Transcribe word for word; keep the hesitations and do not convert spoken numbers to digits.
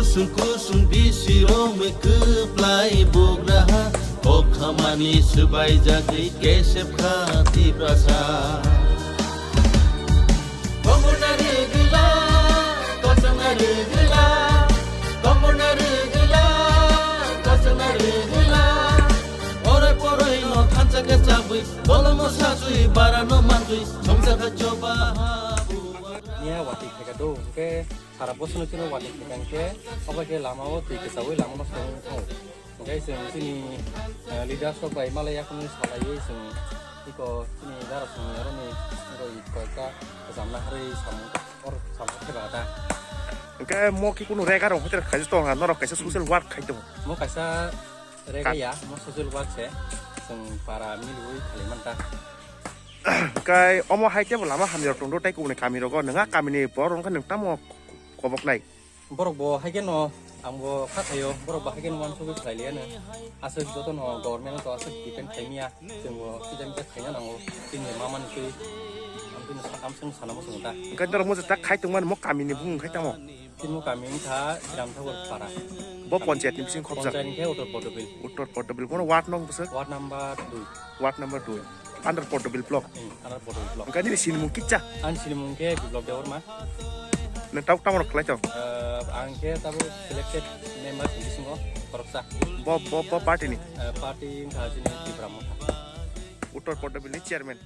Sungku sung bisi rok me kwplai bugraha, kok khamani swbai jagwi kesep kha Tiprasa. Komorna rwgwla, kochongna rwgwla, komorna rwgwla, kochongna rwgwla. Ore poroi no thansa khe chabwi, bolongo sajwi, bara no manjwi, songsa kha choba ha bugra. Niya wati khaika do, hwnkhe sara bosongni chini wati khaika hwnkhe, obo khe lama o twi kwchaui lama no song thango. Hwnkhe chwng chini, eh, leaders rok bai malai yakhwngwi salaiwi chwng iko chini dara chwng aroni iko koita chamna harwi samung or samung khe ba ta. Hwnkhe mo ki kunu rega rok hotel khaisa tong ha, norok kaisa social work khai tongo. Mo kaisa rega Kat- ya, mo social work se chwng para milwi khalai man ta. Hwnkhe omo hai tebo lama hamni rok tongdo tei kubuni kami rogo, nwnga kamini borok wngkha nwng tamo koboknai? Borok bo hai kheno ang bo kha khaio, borok bo hai kheno uansugwi khlai liya no. Aswk joto no government to aswk depend khai miya, chwng bo kisa misa khaina nango, chini mama ni twi, ang chini sa-, ang chini sana muchungo ta. Hwnkhe norok mo jeta khai tongmani mo kami ni bumung khai tamo? Chini mo kami wngkha Ram Thakur Para. Bo panchayat ni bising khobjak? Panchayat ni khe Uttor Pordobil. Uttor Pordobil, bono ward nong bwswk? Ward number dui. Ward number dui. Under Pordobil block. Hmm, under Pordobil block. Hwnkhe nini sinimung kicha? Ani sinimung khe Biplop Debbarma. Nang tabuk tamo rok khlai tong? Eh, ang khe tabuk selected member ni bisingo khoroksa. Bo, bo, bo party ni? Eh, party wngkha chini Tipra Motha. Uttor Pordobil ni chairman.